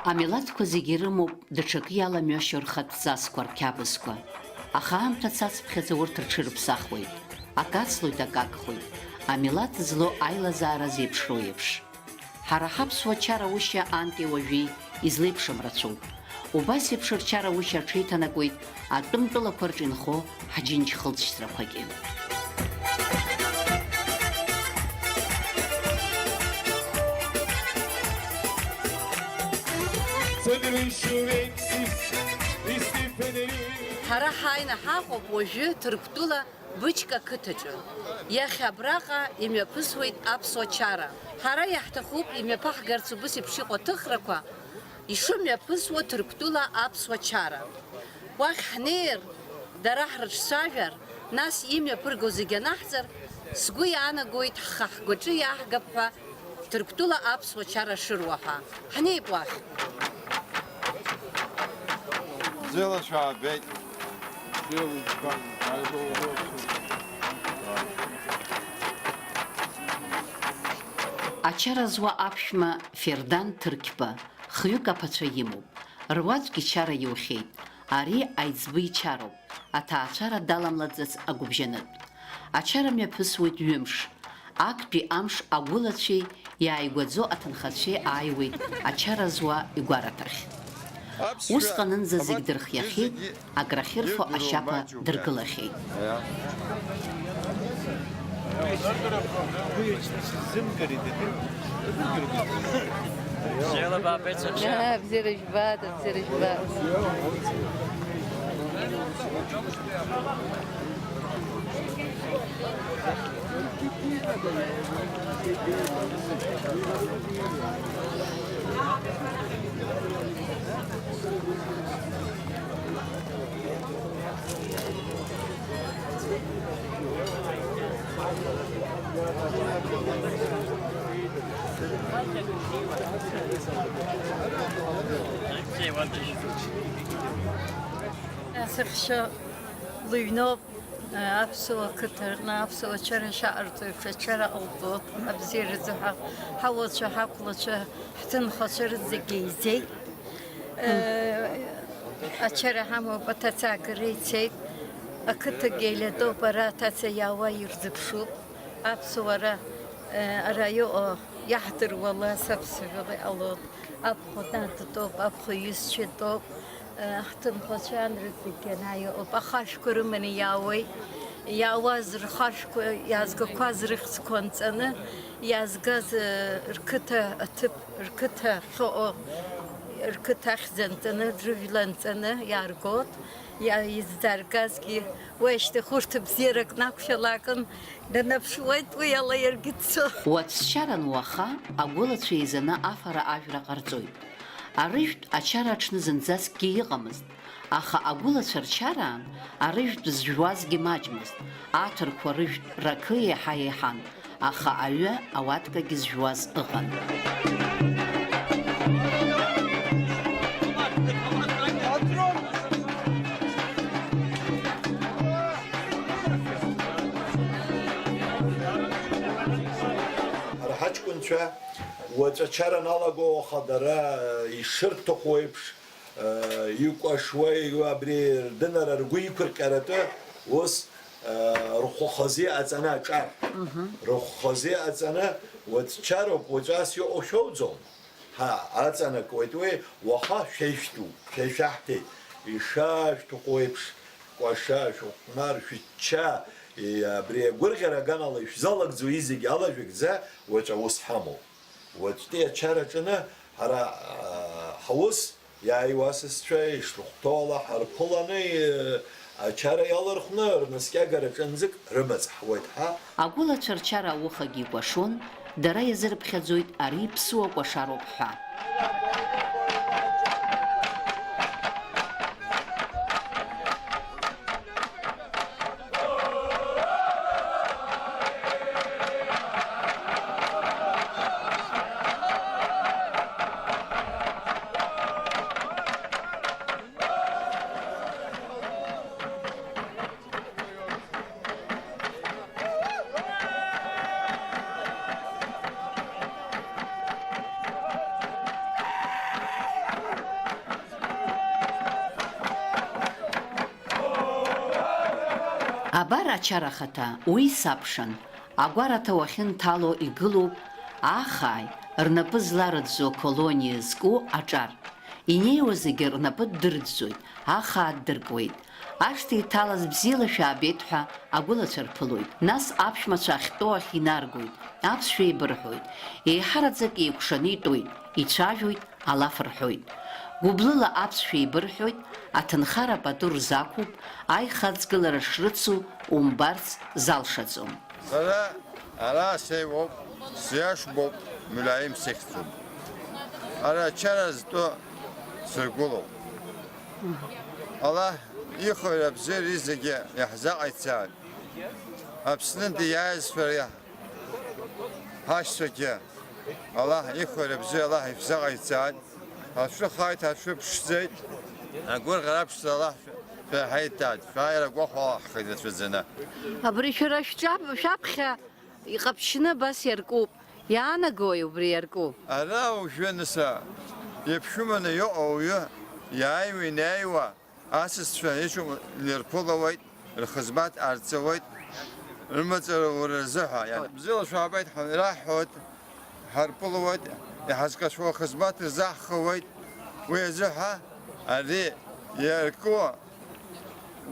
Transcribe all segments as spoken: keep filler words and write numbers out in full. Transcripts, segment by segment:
Амилаҭқәа зегьы ирымоуп даҽакы иаламҩашьо рхатә ҵасқәа, рқьабзқәа. Аха аамҭа цацԥхьаӡа урҭ рҽырыԥсахуеит, акы ацлоит, акы агхоит, амилаҭ злоу аилазаара зеиԥшроу еиԥш. Ҳара ҳаԥсуа чараушьа анкьеи уажәи излеиԥшым рацәоуп. Убас еиԥш рчараушьа рҽеиҭанакуеит атәым тәылақәа рҿы инхо ҳџьынџь-хылҵшьҭрақәагьы. Ҳара ҳааины ҳаҟоуп уажәы Ҭырқәтәыла Бычка қыҭаҿы. Иахьа абраҟа имҩаԥысуеит аԥсуа чара. Ҳара иаҳҭахуп имҩаԥаҳгарц убыс еиԥш иҟоу аҭыхрақәа ишымҩаԥысуа Ҭырқәтәыла аԥсуа чара. Уахь ҳнеир, дара ҳрыҿцәажәар, нас имҩаԥырго зегь анаҳҵар, сгәы иаанагоит ҳхы-ҳгәаҿы иааҳгап ҳәа Ҭырқәтәыла аԥсуа чара шыруа ҳәа. Ҳнеип уахь. Бзиала шәаабеит. Ачара зуа аԥшәма Фердан Ҭырқьба хҩык аԥацәа имоуп. Руаӡәк ичара иухьеит. Ари аиҵбы ичароуп. Аҭаацәара даламлаӡац агәыбжьанытә. Ачара мҩаԥысуеит ҩымш. Актәи амш агәылацәеи иааигәаӡоу аҭынхацәеи ааиуеит ачара зуа игәараҭахь. Усҟанынӡа зегь дырхиахьеит, акрахьырфо ашьаԥа дыргылахьеит. Бзиала баабеит, саҳәшьа. Бзиара жәбаат, бзиара жәбаат. Саҳәшьа лыҩноуп, аԥсуа қыҭа рҟны аԥсуа чара шаҟарҵо еиԥш ачара ҟалҵоит, абзиаразы ҳа-, ҳауацәа, ҳақәлацәа, ҳҭынхацәа рызегьы еизеит. Ачара ҳамоуп, аҭаца агара ицеит, ақыҭагьы еилатәоуп, ара аҭаца иаауа ирзыԥшуп. Аԥсуара, ара иҟоу иаҳдыруа лас аԥсуара иҟалоит. Аԥхын адтәоуп, аԥхын иҩызцәатәоуп, ҳҭынхацәа анрыдагьы ана иҟоуп. Ахашәқәа рыманы иаауеит. Иаауаз рхашәқәа, иаазгақәаз рыхьӡқәа анҵаны, иаазгаз, рқыҭа аҭыԥ, рқыҭа ахьыҟоу, рқыҭа ахьӡ анҵаны, рыжәла анҵаны иааргоит. Иа-, изӡаргазгьы уеишьҭахь урҭ бзиарак нақәшәалакын, данаԥшуеит уи ала иаргьы дцо. Уаҵәчаран уаха агәылацәа еизаны афара ажәра ҟарҵоит. Арыжәтә ачара аҽны зынӡаскгьы иҟамызт, аха агәылацәа рчараан арыжәтә зжәуазгьы маҷмызт, аҭырқәа рыжәтә ракы еиҳа еиҳан. Аха аҩы ауаткагьы зжәуаз ыҟан. Ҳара ҳаҷкәынцәа уаҵәы ачара аналаго, аха дара ишырҭаху еиԥш, икәашуа, абри рдынара ргәы иқәырҟьаратәы ус, рхәы хазы иҟаҵаны аҿар. Мгм. Рхәы хазы иҟаҵаны, уаҵәчароуп, уаҵәы ас иҟоу шәоуӡом. Ҳа, аҵанакуеит уи, уаха шәа ишәтәуп, шәа ишәаҳҭеит, ишаашәҭаху еиԥш, кәаша, шәыхәмар, шәычча, и, абри агәырӷьара аганала ишәзалагӡоу изегь алажәгӡа уаҵәы аус ҳамоуп. Уаҵәтәи ачара аҿы ҳара, аа, ҳаус, иааиуа асасцәа ишрыхәҭоу ала ҳарԥыланы, ачара иалархәны рнаскьагара ҿынӡак рымаҵ ҳуеит ҳәа. Агәылацәа рчара аухагьы икәашон, дара иазырыԥхьаӡоит ари ԥсуа кәашароуп ҳәа. Абар ачара ахаҭа, уи сакәшан, агәараҭа уахьынҭало игылоуп ахааи рнапы зларыӡәӡәо колониа зку аҿар. Инеиуа зегьы рнапы ддырӡәӡәоит, ахаа ддыркуеит. Ашҭа иҭалаз бзиала шәаабеит ҳәа агәылацәа рԥылоит. Нас аԥшәмацәа ахьтәоу ахь инаргоит, аԥсшәа еибырҳәоит. Еиҳараӡак еикәшаны итәоит, ицәажәоит, алаф рҳәоит. Гәыблыла аԥсшәа еибырҳәоит, аҭынхара пату рзақәуп, аихаҵгылара шрыцу умбарц залшаӡом. Сара ара сеиуоуп, сиашбоуп, млаим сыхьӡуп. Ара ачара зтәу сыргәылоуп. Аллаҳ ихәара бзиара зегьы иаҳзаҟаиҵааит. Аԥснынтәи иааизшәа иаҳ-, ҳашьцәагьы Аллаҳ ихәара бзиа Аллаҳ ишәзаҟаиҵааит. Ҳашәыхааит, ҳашәыԥшӡеит. Агәырӷьара аԥшӡа Аллаҳ шәаҳаиҭааит. Шәааира агәахәала ҳхеит рацәаӡаны. Абри шәара шәҿаб-, шәаԥхьа иҟаԥшьны абас иаркуп. Иаанагои убри иарку? Ара уажәы, нас, иаԥшәыманы иҟоу ауаҩы иааиуа, инеиуа, асасцәа иҿы инарԥылауеит, рхызмаҭ аарҵауеит, рымаҵура рзыҳәа. Иан-, бзиала шәаабеит ҳәа раҳҳәоит, ҳарԥылауеит, иҳазкашәо ахызмаҭ рзаҳхауеит. Уи азыҳәа ари иарку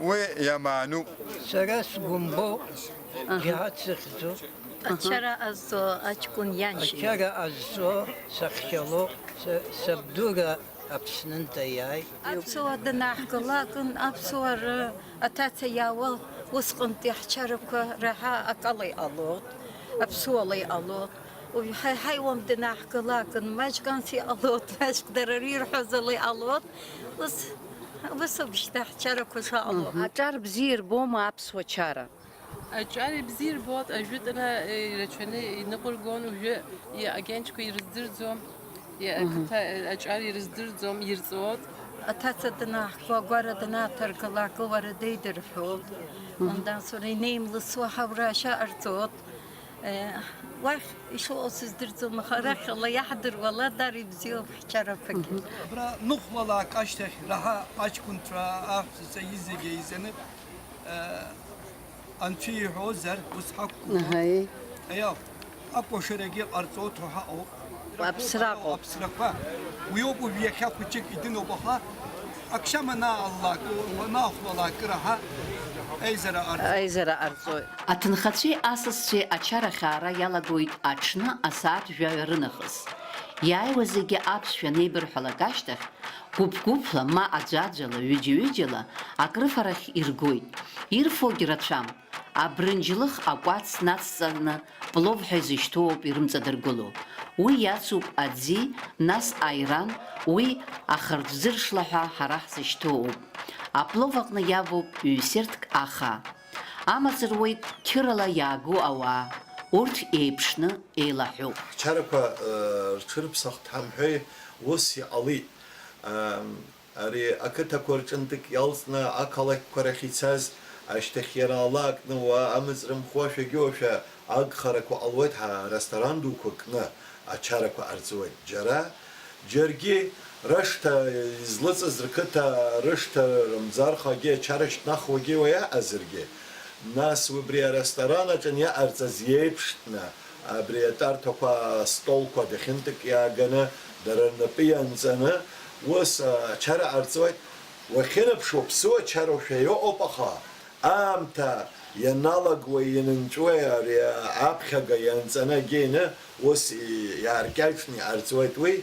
уи иамаануп. Сара сгәымбоуп, Аҳа. Џьаҳад сыхьӡуп. Ачара азҵо аҷкәын ианшьа. Ачара азҵо сахьалоуп, са-, сабдура Аԥснынтәа иааит. Аԥсуа данаҳгалакын, аԥсуа ры-, аҭаца иаауа усҟантәи ҳчарақәа раҳа акала иҟалоит, аԥсуала иҟалоит. Уажә ҳаи-, ҳаиуам данаҳгалакын, маҷк анс иҟалоит, маҷк дара ирҳәоз ала иҟалоит. Ус, ус ауп шьҭа ҳчарақәа шыҟало. Аҿар бзиа ирбома аԥсуа чара? Аҿар ибзиа ирбоит, ажәытәра, э, ирацәаны иныҟәыргон, уажәы, и-, агьанчқәа ирыздырӡом, и-, Мгм. Ақыҭа, э, аҿар ирыздырӡом, ирҵуот. Аҭаца данаҳкуа, агәара данаҭаргылак, уара деидырҳәот. Мгм. Ундан сура инеимлысуа ҳаура ашьа ҟарҵот. Э, уахь ишыҟоу сыздырӡом, аха арахь ала иаҳдыруа ала дара ибзиоуп ҳчарақәагьы. Мгм. Абра ныхәлалак ашьҭахь раҳа аҷкәынцәа аҳәсацәа изегьы еизаны, э, Анцәа иҳәозар, ус ҳақәгылоуп. Аҳаи. Аиау, акәашарагьы ҟарҵоит ҳәа ҳаҟоуп. Аԥсра ыҟоуп. Аԥсрақәа. Уи ауп уажә иахьа хәыҷык идыноуп, аха ак шьам анааллак, анаахәлалак раҳа аизара ҟарҵоит. Аизара ҟарҵоит. Аҭынхацәеи асасцәеи ачара ахьаара иалагоит аҽны асааҭ жәаҩа рынахыс. Иааиуа зегьы аԥсшәа анеибырҳәалак ашьҭахь, гәыԥ-гәыԥла, ма аӡәаӡәала, ҩыџьа-ҩыџьала акрыфарахь иргоит. Ирфогь рацәам. Абрынџьлых акәац нацҵаны плов ҳәа изышьҭоу ауп ирымҵадыргыло. Уи иацуп аӡи, нас аиран, уи ахырџьӡыршла ҳәа ҳара ҳзышьҭоу ауп. Аплов аҟны иавоуп ҩ-сертк аха. Амаҵ руеит қьырала иаагоу ауаа, урҭ еиԥшны еилаҳәоуп. Ҳчарақәа, э, рҽырԥсахт ҳамҳәеи, ус иҟалеит. Ам, Ари ақыҭақәа рҿынтәык иалҵны ақалақьқәа рахь ицаз, ашьҭахь иара ала акны уа амыҵ рымхуа шәагьы-уашәа агхарақәа ҟалуеит, ҳа ресторан дуқәа кны ачарақәа ҟарҵоит. Џьара, џьаргьы рышҭа излыҵыз рқыҭа рышҭа рымӡархагьы ачара шьҭнахуагьы уа иаҟазаргьы, нас убри аресторан аҿы иаҟарҵаз иеиԥштәны, Абри атәарҭақәа астолқәа дахьынтәык иааганы, дара рнапы ианҵаны, ус, а, ачара ҟарҵоит. Уахьынаԥшуа, ԥсуа чароушәа иҟоуп, аха аамҭа ианалагуеи ианынҵәуеи ари аԥхьага ианҵаны агьины, ус и-, иааркьаҿны иҟарҵоит уи.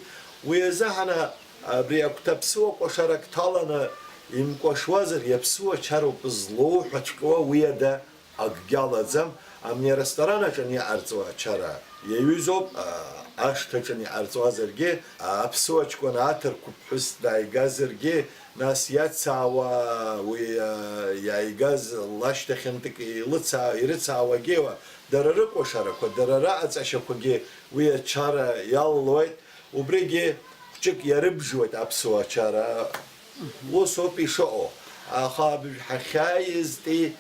Уи азыҳәан абри агәҭа ԥсуа кәашарак ҭаланы имкәашуазар, иаԥсуа чароуп злоуҳәаҵәҟьоу уи ада. Акгьы алаӡам, амни аресторан аҿы ани иҟарҵо ачара иаҩызоуп, а, ашҭаҿы ани иҟарҵуазаргьы, а, аԥсуа ҷкәын аҭырқә ԥҳәыс дааигазаргьы, нас иацаауа уи, а, иааигаз лашьҭахьынтәык илыцаа-, ирыцаауагьы уа, дара рыкәашарақәа, дара раҟаҵашьақәагьы уи ачара иалалоит, убригьы хәҷык иарыбжьуеит аԥсуа ачара, усоуп ишыҟоу, аха абыржә ҳахьааизтәи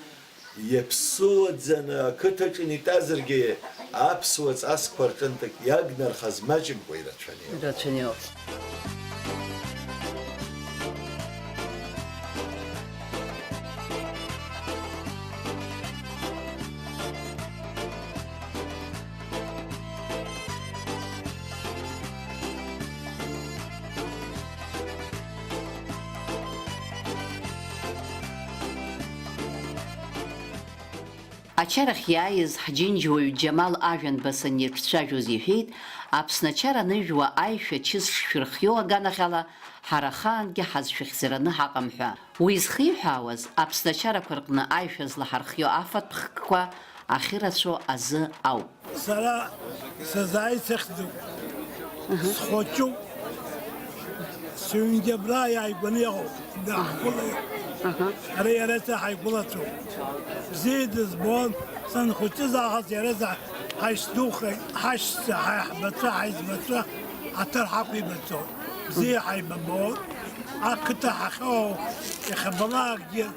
Иаԥсуаӡаны ақыҭаҿы инитәазаргьы, аԥсуа ҵасқәа рҿынтәык иагнархаз маҷымкәа ирацәаны иҟоуп. Ирацәаны иҟоуп. Ачарахь иааиз ҳџьынџьуаҩ Џьамал Ажәанба санирҿцәажәоз иҳәеит, Аԥсны ачара аныжәуа аишәа чыс шшәырхиоу аганахьала, ҳара ахаангьы ҳазшәыхьӡараны ҳаҟам ҳәа. Уи зхиҳәаауаз, Аԥсны ачарақәа рҟны аишәа злаҳархио афатә хкқәа ахьырацәоу азы ауп. Сара сазааит сыхьӡуп. Схәыҷуп. Сҩынгьы абра иааигәаны иҟоуп. Даҳгәылаҩуп. Ара иара ҳаигәылацәоуп. Бзиа дызбон, санхәыҷыз аахыс иара за-, ҳаишьҭуххеит, ҳашьцәа, ҳаиҳабацәа, ҳаиҵбацәа ҳаҭыр ҳақәибаҵон. Бзиа ҳаибабон. Ақыҭа ҳахьоу иахьабалакгьы,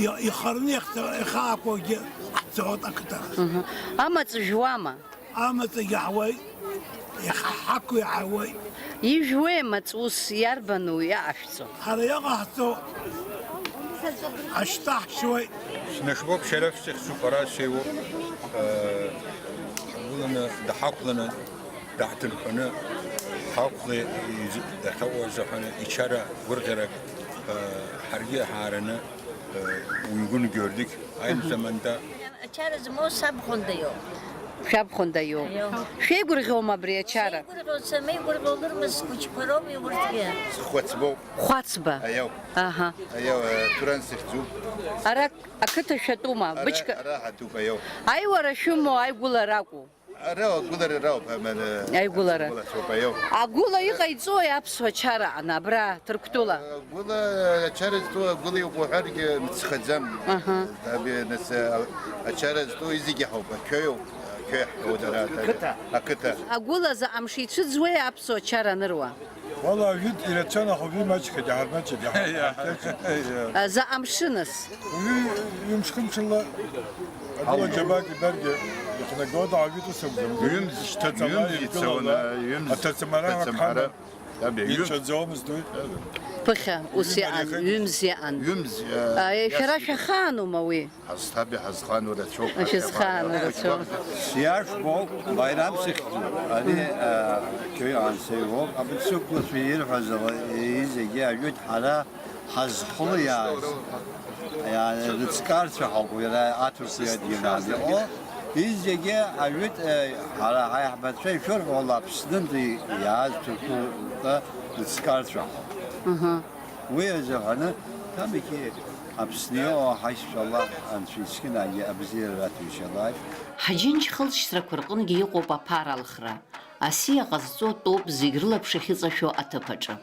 и-, ихарны иахьцо-, ихаақәоугьы ҳцоит ақыҭахь. Амаҵ жәуама? Амаҵагьы ҳауеит, иаҳа ҳақәу иаҳауеит. Ижәуеи амаҵ ус иарбану иаашәҵо? Ҳара иҟаҳҵо ашьтәа ҳшьуеит. Снашбоуп шәара шәзыхьӡуп, ара сеиуоуп, э, ҳгәыланы, даҳақәланы, даҳҭынханы, ҳақәлеи, из-, дахьаҟоу азыҳәан ичара гәырӷьарак, э, ҳаргьы ҳаараны, э, уҩгәын Георгик аинзаманда. Ачара змоу сабхәында иоуп. Шәабхәында иоуп. Иоуп. Шәеигәырӷьома абри ачара? Шеигәырӷьо, самеигәырӷьо лырмаз схәыҷқәа роуми урҭгьы? Схәыцбоуп. Хәацба? Аиау. Аҳа. Аиау, э, Ҭуран сыхьӡуп. Ара ақыҭа шәатәума? Ара, бычка-, ара ҳатәуп, аиау. Аиуара шәымоу, аигәылара акәу? Ара агәылара рауп, амала. Аигәылара. Агәылацәоуп, аиоу. Агәыла иҟаиҵои аԥсуа чара аҟны, абра, Ҭырқәтәыла? Агәыла, ачара зтәу агәыла иҟоу уҳәаргьы мыцхаӡам. Аҳа. Абри, нас, а, ачара зтәу зегьы ҳауп, ақьоиоуп, ақьои ҳҳәауа дара, ақыҭа. Ақыҭа. Агәыла заҟа мшы ицәыӡуеи аԥсуа чара аныруа? Уала, ажәытә ирацәан, аха уажәы имаҷхеит, иҳармаҷит, иҳармаҷит. Заҟа мшы нас? Уажәы ҩымш-хымшла Агәыла џьабаак ибаргьы ихнагоит, ажәытә ус акәӡам. Ҩымз, шьҭаҵала ҩымз иргылала ицауан, ҩымз, аҭацамара ҭацамара. Ҳаман. Абе, ҩымз. Ицәаӡомызт уи. Ԥыхьа ус иҟан, ҩымз иҟан. Ҩымз, а, шәара иасит. Шәахаанума уи? Ҳазҭаби ҳазхану рацәоуп. Шәызхаану рацәоуп. Сиашбоуп, Баирам сыхьӡуп. Ари, а, қьои ансеи уоуп. Абри сықәлацәа ирҳәаз ала, зегьы ажәит ҳара ҳазхылиааз, иа-, рыҵкарцәа ҳауп, иара аҭырқәа иадгьыл иҟоу. Изегьы ажәит, э, ҳара ҳаиҳабацәа ишырҳәо ала, Аԥснынтәи иааз ҭырқәтәы рыҵкарцәа ҳауп. Мгм. Уи азыҳәаны, ҭамигьы Аԥсны иҟоу ҳаишьцәа Аллаҳ Анцәа искьынагьы абзиара раҭәеишьалааит. Ҳџьынџь хылҵшьҭрақәа рҟынгьы иҟоуп аԥара алхра. Асиа ҟазҵо тәоуп зегь рылаԥш ахьыҵашәо аҭыԥ аҿы.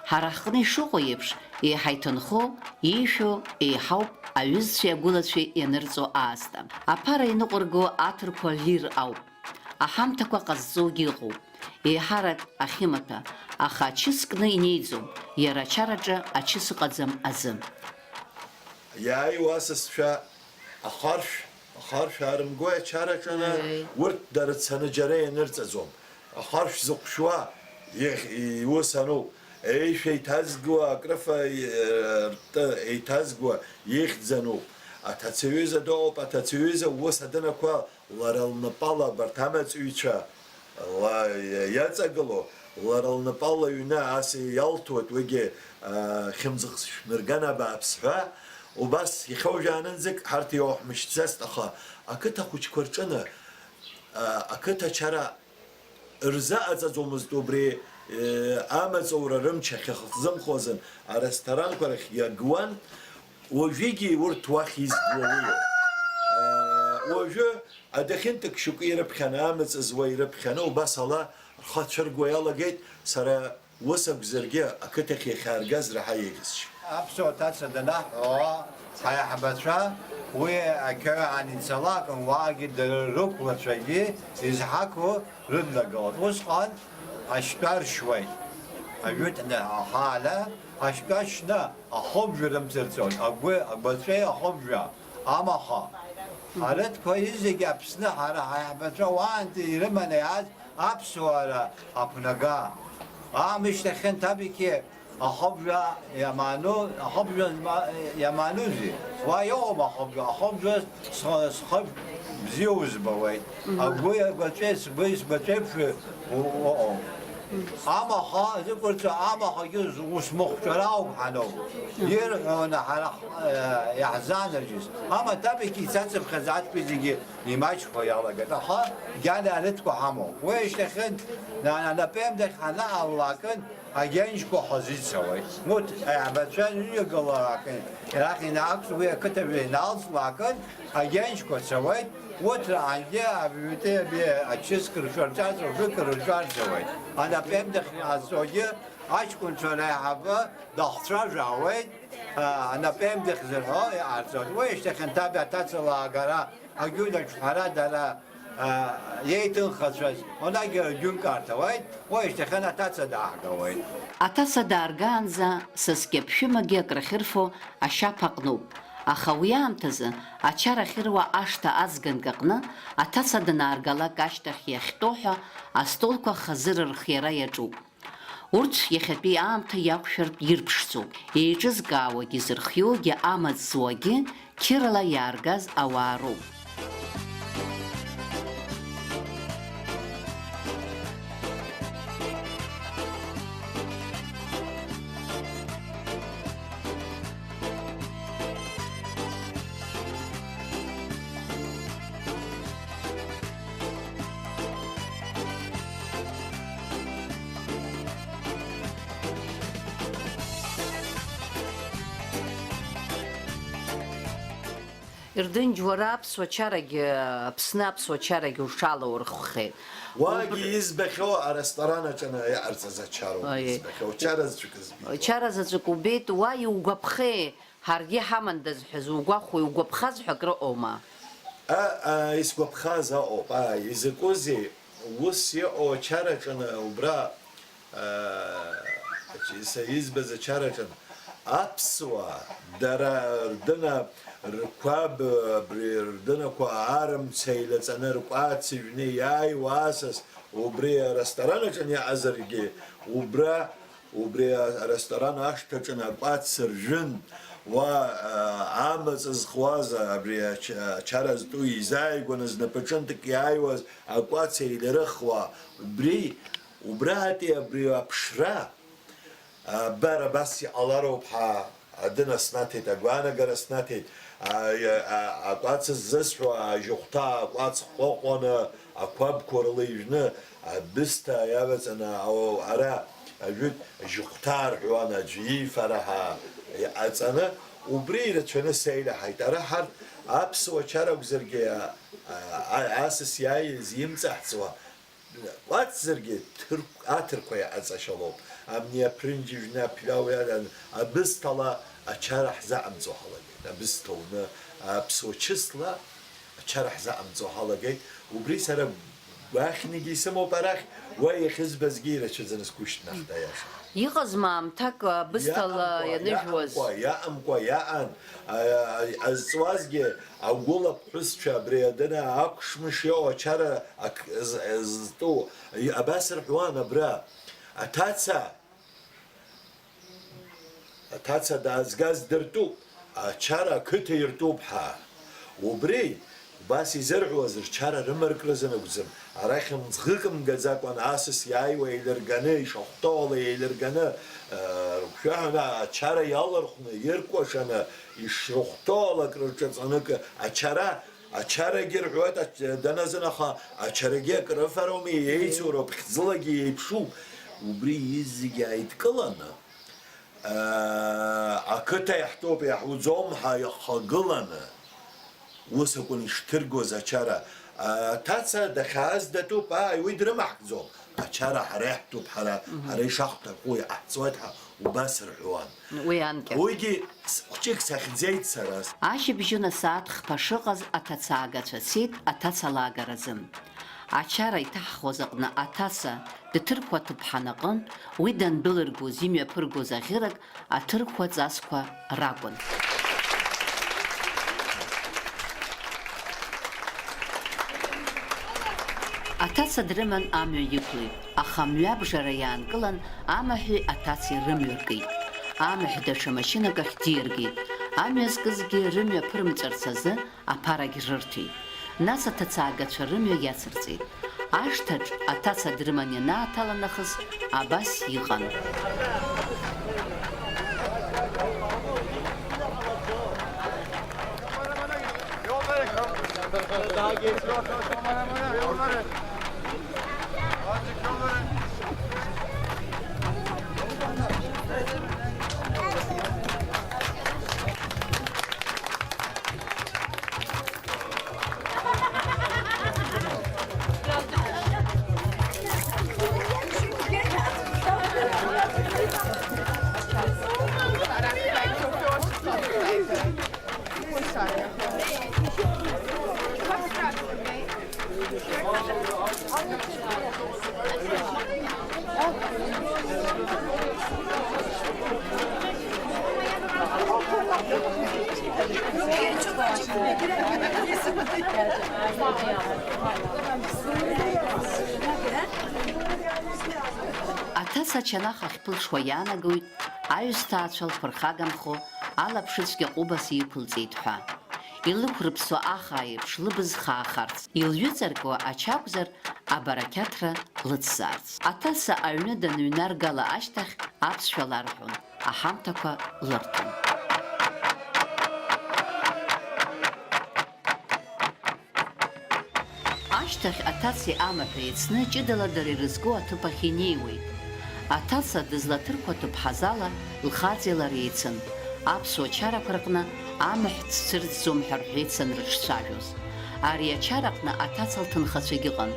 Ҳара ҳҟны ишыҟоу еиԥш, еиҳа иҭынхо, иишәо еиҳауп аҩызцәеи агәылацәеи ианырҵо аасҭа. Аԥара иныҟәырго аҭырқәа лир ауп. Аҳамҭақәа ҟазҵогьы ыҟоуп. Еиҳарак ахьымаҭәа, аха ачыс кны инеиӡом, иара ачараҿы ачыс ыҟаӡам азы. Иааиуа асасцәа ахаршә, ахаршә аарымгои ачара аҿы ана, Аи. Урҭ дара цаны џьара ианырҵаӡом. Ахаршә зыҟәшәуа иех-, иус ануп. Еишәа иҭазгуа, акрыфа, е-, ртәы еиҭазгуа ихьӡ ануп. Аҭацаҩыза дыҟоуп, аҭацаҩыза ус адынақәа лара лнапала абарҭ амаҵуҩцәа ла-, иаҵагыло, лара лнапала аҩны ас иалҭоит, уигьы, а, хьымӡӷ шәмырган абааԥс ҳәа, убас иахьоужәаанынӡагь ҳарҭ иоуҳмышьҭӡацт, аха ақыҭа хәыҷқәа рҿыны, а, ақыҭа ачара рзыҟаҵаӡомызт убри, э, амаҵура рымч ахьахьзымхозын, аресторантқәа рахь иагуан, уажәыгьы урҭ уахь изгуа уиоуп. Э, уажәы адәахьынтәык шьоукы ирыԥхьаны, амаҵ зуа ирыԥхьаны, убас ала рхы ацәыргуа иалагеит, сара ус акәзаргьы, ақыҭахь иахьааргаз раҳа еиӷьасшьеит. Аԥсуа ҭаца данаҳҳәо, ҳаиҳабацәа уи ақьоу аан ицалак, уаагьы дара рықәлацәагьы изҳақәу рыднагалон. Усҟан ашьтәа ршьуеит. Ажәытәны ахаала ашьтәа шьны ахыбжа рымцырҵон. Агәы, агәаҵәеи ахыбжа, амаха. Арыҭқәа изегьы Аԥсны ҳара ҳаиҳабацәа уаантәи ирыманы иааз аԥсуара ақәнага. Аамышьҭахь хьанҭабиқьи ахыбжа иаману, ахыбжа зма-, иаманузеи? Уа иҟоуп ахыбжа, ахыбжа схы-, схыб бзиа узбауеит. Мгм. Агәи агәаҵәеи сгәи сгәаҵәеиԥш у-, уҟоуп. Амаха, зықәырҵо амахагьы ус мыхәҿара ауп ҳаноу. Ирҳәоны ҳара ҳ-, э, иаҳзаанаржьыз. Амаҭәабагьы ицацыԥхьаӡа аӡәгьы зегьы имаҷхо иалагеит. Аха гьана арыҭқәа ҳамоуп. Уи ашьҭахьын, на-, анапеимдахь ҳанааллакын, агьаншьқәа ҳазицауеит. Урҭ аиҳабацәа рыҩагылалакын, арахь инаақәҵ-, уи ақыҭа иналҵлакын, агьаншьқәа цауеит. Урҭ раангьы абиблиотекаби ачыск рҿарҵәарц, ржәык рҿарҵауеит. Анапеимдахь иҟазҵогьы аҷкәынцәа реиҳабы дахцәажәаауеит, а, анапеимдахь зырҳәо иҟарҵоит. Уи ашьҭахь анҭаб аҭацала аагара агьунаҿ ҳәара дара, а, иеиҭынхацәаз, онагь џьынкарҭ ауеит, уи ашьҭахь аҭаца дааҳгауеит. Аҭаца дааргаанӡа саскьаԥшәымагьы акрахьырфо ашьаԥ аҟноуп, аха уи аамҭазы ачара ахьыруа ашҭа азганк аҟны аҭаца данааргалак ашьҭахь иахьтәоу ҳәа астолқәа хазы рырхиара иаҿуп. Урҭ иахьатәи аамҭа иақәшәартә ирԥшӡоуп, еиҿызкаауагьы зырхиоугьы амаҵ зуагьы қьырала иааргаз ауаа роуп. Ердынџь, уара аԥсуа чарагьы, Аԥсны аԥсуа чарагьы уҽалаурхәхеит. Уаагьы избахьоу аресторан аҿы иҟарҵаз ачароуп. Аиеи. Избахьоу, чара заҵәык збеит. Чара заҵәык убеит, уа иугәаԥхеи? Ҳаргьы иҳамандаз ҳәа зугәахәуеи, угәаԥхаз ҳәа акрыҟоума? А, а, исгәаԥхаз аҟоуп, ааи, изакәызеи, ус иҟоу ачараҿы, убра, а, са избаз ачараҿы, аԥсуаа, дара рдына, рқәаб, абри рдынақәа арымца еилаҵаны, ркәац ҩны иааиуа асас, убри аресторан аҿы иаҟазаргьы, убра Убри аресторан ашҭаҿы акәац ржәын, уа, а, амаҵ зхуаз, абри ач-, ачара зтәу изааигәаны знапаҿынтәык иааиуаз акәац еиларыхуа, убри, убратәи абри аԥшра, а, абар абас иҟалароуп ҳәа адына снаҭеит, агәаанагара снаҭеит, а, а, а, акәац ззысҳәо ажьыхәҭа акәац ҟәаҟәаны, ақәабқәа рыла ижәны, абысҭа иаваҵаны, ау-, ара ажәытә жьыхәҭаа рҳәуан, аӡә иифара ҳәа иҟаҵаны, убри ирацәаны сеилаҳаит. Ара ҳарҭ аԥсуа чара акәзаргьы, а, а, асас иааиз имҵаҳҵуа, кәацзаргьы ҭырқә-, аҭырқәа иҟаҵашьалоуп. Амни аԥрынџьыжәны аԥҩау иадан, абысҭала ачара ҳзаҟамҵо ҳалагеит. Абысҭа уны аԥсуа чысла ачара ҳзаҟамҵо ҳалагеит. Убри сара гәаӷьнгьы исымоуп арахь, уа иахьызбазгьы ирацәаӡаны сгәы шьҭнахт, аиаша. Иҟазма аамҭак абысҭала ианыжәуаз? Иаҟамкәа, иаҟамкәа, иаҟан, а, а, азҵуазгьы агәыла ԥҳәысцәа абри адына ақәшмыш иоу ачара ак-, з-, зтәу, и-, абас рҳәуан абра, аҭаца, Аҭаца даазгаз дыртәуп, ачара ақыҭа иртәуп ҳәа. Убри, убас изырҳәуаз, рчара рымаркразы нагәӡым, арахь мӡӷык мгаӡакәан асас иааиуа еилырганы, ишахәҭоу ала еилырганы, э, рыгәшәаҳәаны ачара иалархәны, иркәашаны, ишрыхәҭоу ала акрырҿаҵаны, ачара Ачарагьы рҳәоит, ач-, даназын, аха ачарагьы акрыфароуми, еицуроуп, хьӡылагьы еиԥшуп. Убри изегьы ааидкыланы, аа, ақыҭа иаҳтәуп, иаҳуӡом ҳәа ихагыланы, ус акәын ишҭыргоз ачара. Аҭаца дахьааз датәуп, ааи, уи дрымаҳкӡом. Ачара ҳара иаҳтәуп, ҳара, мгм, ҳара ишаҳҭаху иҟаҳҵоит ҳәа убас рҳәуан. Уи анкьа. Уигьы с-, хәҷык сахьӡеит сара. Ашьыбжьон асааҭ хԥа шыҟаз аҭацаагацәа цеит аҭаца лаагаразы. Ачара иҭаҳхуаз аҟны аҭаца дҭырқәа ҭыԥҳан аҟынтә, уи дандәылыргоз, имҩаԥыргоз аӷьырак аҭырқәа ҵасқәа ракәын. Аҭаца дрыман амҩа иқәлеит, аха мҩабжара иаанкылан, амаҳәи аҭацеи рымҩа ркит. Амаҳә даҽа машьынак ахь диаргеит. Амҩа зкызгьы рымҩа ԥырмҵәарц азы аԥарагь рырҭеит. Нас аҭацаагацәа рымҩа иацырҵеит. Ашҭаҿ аҭаца дрыман ианааҭала нахыс абас иҟан. Аҭаца ачанах ахьԥылшуа иаанагоит аҩсҭаацәа лԥырхагамхо алаԥшыцәгьа ҟәыбаса иқәылҵеит ҳәа. Илықәрыԥсо ахаа еиԥш лыбз хаахарц, илҩыҵаркуа ача акәзар, абарақьаҭра лыцзаарц. Аҭаца аҩны даныҩнаргала ашьҭахь аԥсшәа ларҳәон, аҳамҭақәа лырҭон. Ашьҭахь аҭацеи амаҳәи еицны ҷыдала дара ирызку аҭыԥ ахь инеиуеит. Аҭаца дызлаҭырқәа ҭыԥҳазала лхаҵеи лареи еицын. Аԥсуа чарақәа рҟны амаҳә цәырҵӡом ҳәа рҳәеит санрыҿцәажәоз. Ари ачараҟны аҭаца лҭынхацәагьы ыҟан,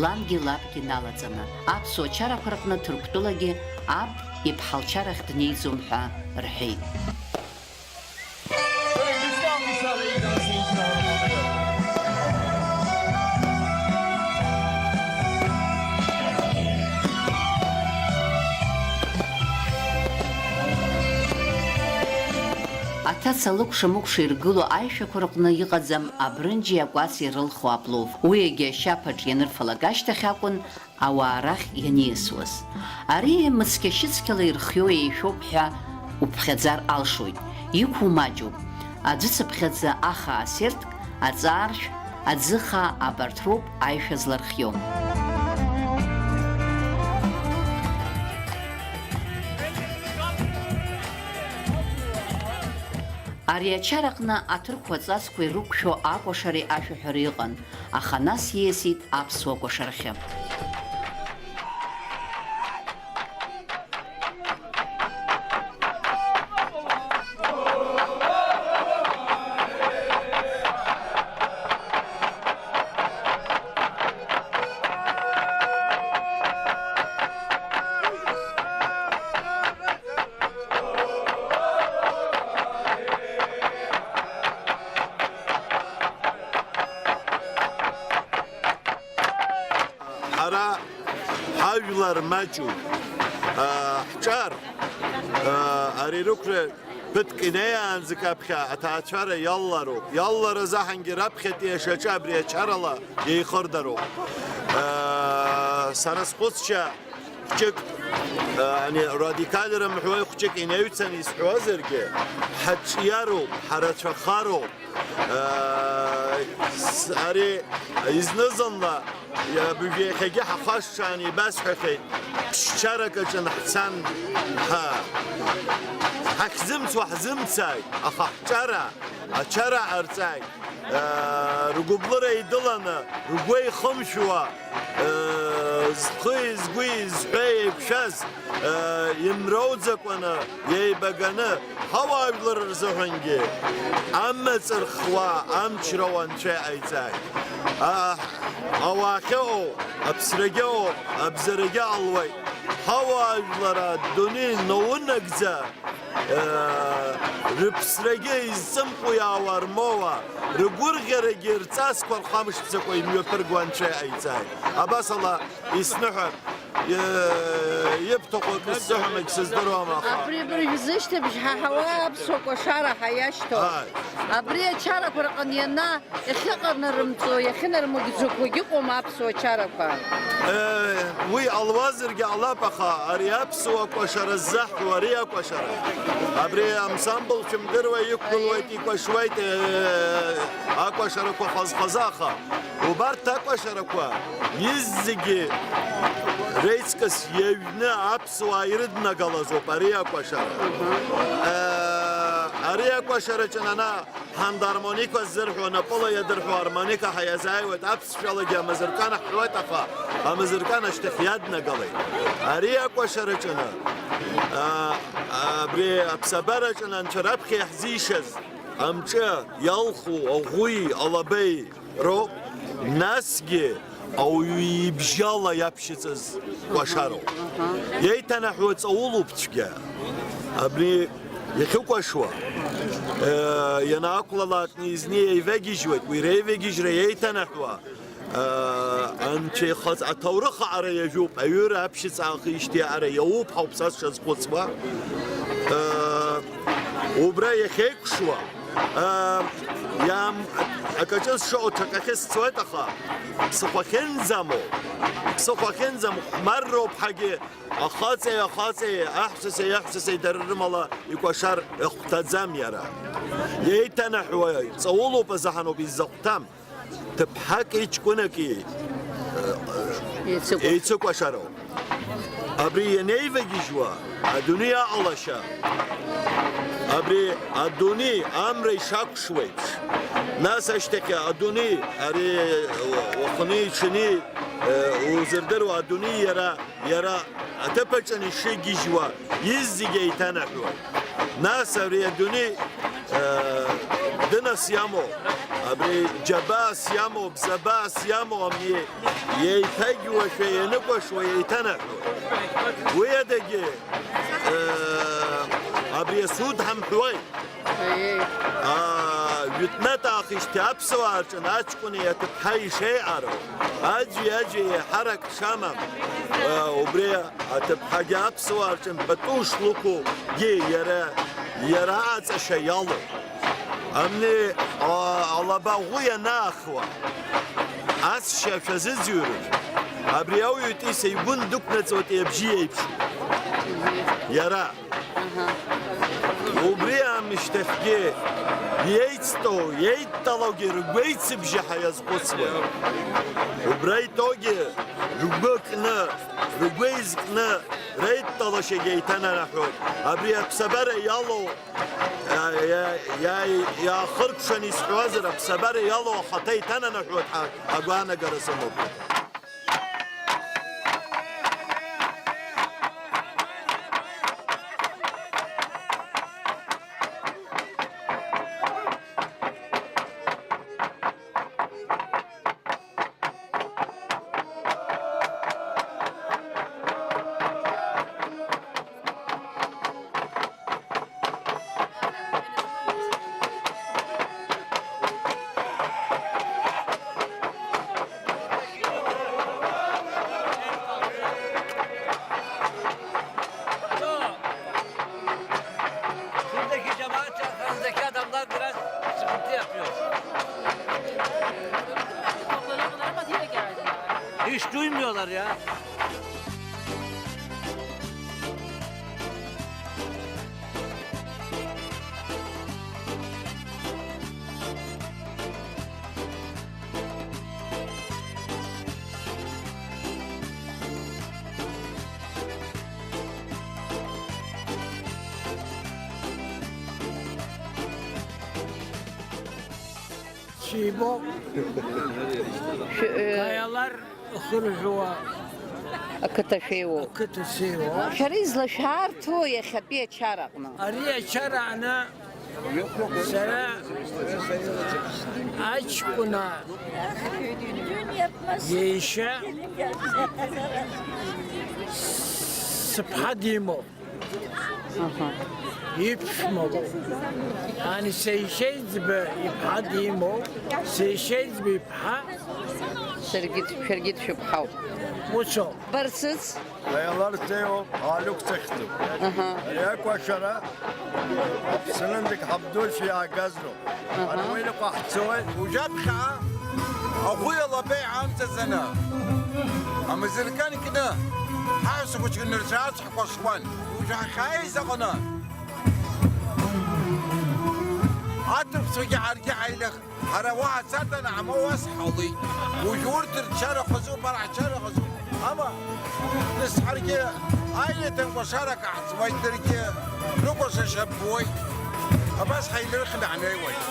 лангьы лабгьы налаҵаны. Аԥсуа чарақәа рҟны Ҭырқәтәылагьы аб иԥҳа лчарахь днеиӡом ҳәа рҳәеит. Аҭаца лыкәша-мыкәша иргыло аишәақәа рҟны иҟаӡам абрынџьи акәаци ирылху аплов. Уи егьи ашьаԥаҿ ианырфалак ашьҭахь акәын ауаа рахь ианиасуаз. Ари мыцқьа-шьыцқьала ирхиоу еишәоуп ҳәа уԥхьаӡар алшоит, иқәу маҷуп. Аӡәыцыԥхьаӡа ахаа сертк, аҵааршә, аӡыхаа, абарҭ роуп аишәа злархио. Ари ачараҟны аҭырқәа ҵасқәа ирықәшәо акәашареи ашәаҳәареи ыҟан, аха нас ииасит аԥсуа кәашарахьы. Ҳара ҳажәлар маҷуп, аа, ҳҿар, аа, ари рықәра ԥыҭк инеиаанӡак аԥхьа аҭаацәара иаллароуп. Иаллара заҳангьы раԥхьатәи ашьаҿа абри ачарала еихырдароуп. Сара схәыцшьа хәҷык, ани радикалра мҳәуа хәҷык инеҩцан исҳәозаргьы, ҳаҿиароуп, ҳарацәахароуп. Ари зны-зынла, абыржә иахьагьы ҳахашҭшааны ибасҳәахьеит, ԥсшьарак аҿы ҳцан ҳәа. Ҳахьзымцо ҳзымцааит, аха ҳҿара ачара ҟарҵааит. Ргәыблыра идыланы, ргәы еихымшәуа, зхи згәи зҳәеи еиқәшәаз, имроуӡакәаны, иеибаганы, ҳауаажәлар рзыҳәангьы амаҵ рхуа, амчра уанцәа иҟаиҵааит. Ауаа ахьыҟоу, аԥсрагьы ыҟоуп, абзарагьы ҟалуеит. Ҳауаажәлар адунеи наунагӡа, рыԥсрагьы изҵымҟәиаауа рмоуа, ргәырӷьарагьы рҵасқәа рхамышҭӡакәа имҩаԥыргауа анцәа иҟаиҵааит. Абасала исныҳәап, ибҭаху акы сзыҳәам, егьсыздыруам, аха. Абри абыржә зышьҭыбжь ҳаҳауа аԥсуа кәашара ҳаиашьҭоуп. Ааи. Абри ачарақәа рҟны иана Иахьыҟанарымҵо, иахьынармыгӡақәагь ыҟоума аԥсуа чарақәа? Уи ҟалуазаргьы ҟалап, аха ари аԥсуа кәашара ззаҳҳәо ари акәашара. Абри ансамбль шәымдыруа иқәгылоит, икәашуеит, э, акәашарақәа хаз-хазы, аха убарҭ акәашарақәа изегьы реиҵкыс иаҩны аԥсуаа ирыднагалазоуп ари акәашара. Э, ари акәашараҿы нана ҳандармоникәа ззырҳәо, напыла иадырҳәо армоникаҳа иазааиуеит, аԥсшәалагьы амазыркан ҳҳәоит, аха амазыркан ашьҭахь иаднагалеит. Ари акәашараҿы, а, абри аԥсабараҿы анцәа раԥхьа иаҳзишаз амҿы иалху аӷәи алабеи роуп, насгьы ауаҩы ибжьала иаԥшьыцыз кәашароуп. Иеиҭанаҳәо ҵаулоуп цәгьа. Абри иахьыкәашуа, э, ианаақәлалак, изны еивагьежьуеит, уи реивагьежьра еиҭанаҳәуа, э, анцәа ихаҵ-, аҭоурых аҟара иажәуп, аҩыра аԥшьыц аахижьҭеи аҟара иауп ҳәа ауп са сшазхәыцуа. Э, убра иахьеиқәшуа, э, иам-, акаҿы сшыҟоу ҭакахьы сцоит, аха ԥсыхәа ахьынӡамоу, ԥсыхәа ахьынӡамоу хәмарроуп ҳәагьы ахаҵеи, ахаҵеи, аҳәсасеи, аҳәсасеи дара рымала икәашар ихәҭаӡам иара. Иеиҭанаҳәуа ҵаулоуп азаҳаноуп изахәҭам. Ҭыԥҳаки ҷкәынаки, э, еицыкәашароуп. Абри ианеивагьежьуа, адунеи аҟалашьа, абри адунеи амра ишакәшуеиԥш, нас ашьҭахь адунеи, ари уахыни-ҽыни, э, узырдыруа адунеи иара Иара аҭыԥ аҿы ишыгьежьуа изегьы еиҭанаҳәуеит. Нас ари адунеи, э, дынас иамоу, абри џьабаас иамоу, бзабаас иамоу амни, еиҭагьуашәа ианыкәашуа еиҭанаҳәоит. Уи адагьы, э, абри асуд ҳамҳәои? Аиеи. Аа, жәытәнатә аахижьҭеи аԥсуаа рҿы аҷкәыни аҭыԥҳаи ишеиҟароу, аӡәи-аӡәи еиҳарак шамам, аа, убри аҭыԥҳагьы аԥсуаа рҿы пату шлықәугьы иара, иара аҵашьа иалоуп. Амни, аа, алаба ӷәы ианаахуа, ацшьа шәазыӡырҩыр, абри ауаҩытәыҩса игәы ндәықәнаҵоит абжьы еиԥш. Иара. Аҳа. Убри аамышьҭахьгьы иеицтәоу, иеидтәалоугьы ргәеицыбжьаҳәа иазхәыцуеит. Убра итәоугьы ргәы кны, ргәы еизкны, реидтәалашьагьы еиҭананаҳәоит. Абри аԥсабара иалоу, иа-, иа-, иа-, иаахыркәшаны исҳәозар, аԥсабара иалоу ахаҭа еиҭананаҳәоит ҳәа агәаанагара сымоуп. Şuradaki cemaat arkanızdaki adamlar biraz sıkıntı yapıyor. Toplanamadılar ama yine geldiler. Hiç duymuyorlar ya. Сибо. Шәы-, э, Каялар хырҳәуа ақыҭа шәеиуоуп. Ақыҭа сеиуоуп. Шәара излашәаарҭоу иахьатәи ачараҟны? Ари ачараҟны сара аҷкәына иеишьа сыԥҳа димоуп. Аҳа. Иԥшәмоуп. Ани сеишьеиҵбы иԥҳа димоуп, сеишьеиҵбы иԥҳа. Саргьы, шәаргьы дшәыԥҳауп. Усоуп. Барсыц. Аиалар сеиуоуп, Алиук сыхьӡуп. Аҳа. Ари акәашара Аԥсынындагь ҳабдуцәа иаагазароуп. Аҳа. Ара уеилақәа ҳцоит. Ужаԥхьа ахәи алабеи ҳамҵаӡаны, амазыркан кны, ҳаҳәса хәыҷқәа нырцәаац ҳкәашхуан. Ужаҳхьааи заҟаны? Аҭырқәцәагьы ҳаргьы ҳаилых, ҳара уаҳа царҭа наҳамоу ас ҳаулеит. Уажә урҭ рчарақәа зуп, ара ҳчарақәа зуп. Ама, нас ҳаргьы аилеҭамкәа шарак ҳаӡуеит, даргьы рыкәашашьа ббуеит. Абас ҳаилырхны ҳнеиуеит.